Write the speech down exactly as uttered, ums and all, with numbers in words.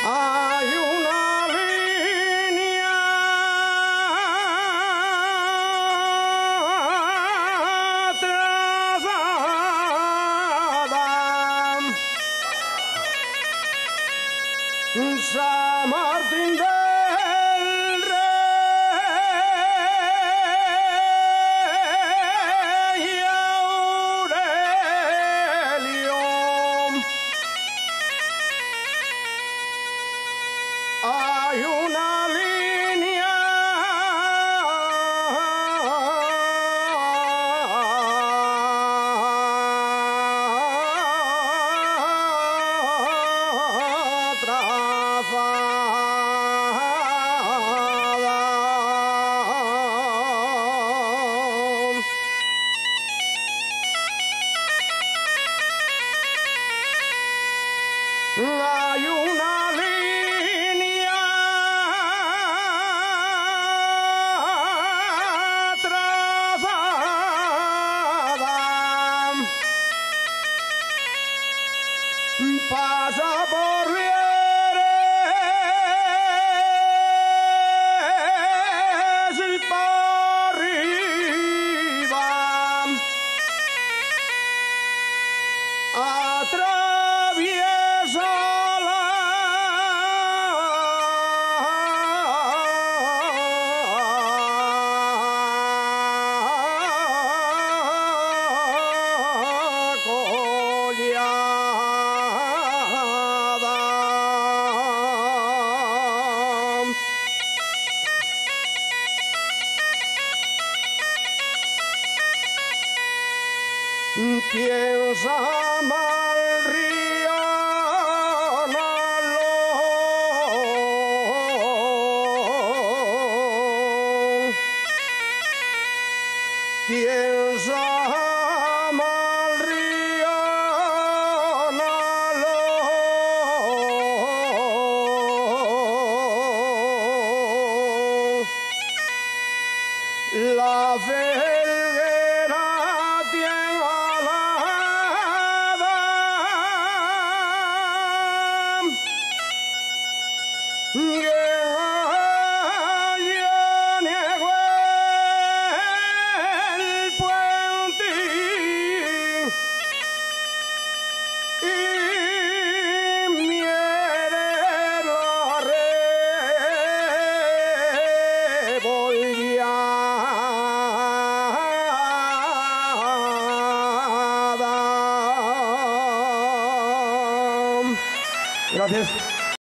Hai una línea trazada. San Martín del Rey Aurelio. Hai una línea trazada. Hai una línea trazada. Pasa por Lieres y pa arriba. Atraviesa la collada. Piensa mal río Nalón. Piensa mal río Nalón. La felguera tien alada. Niego el puentín y miere la rebollada. Gracias.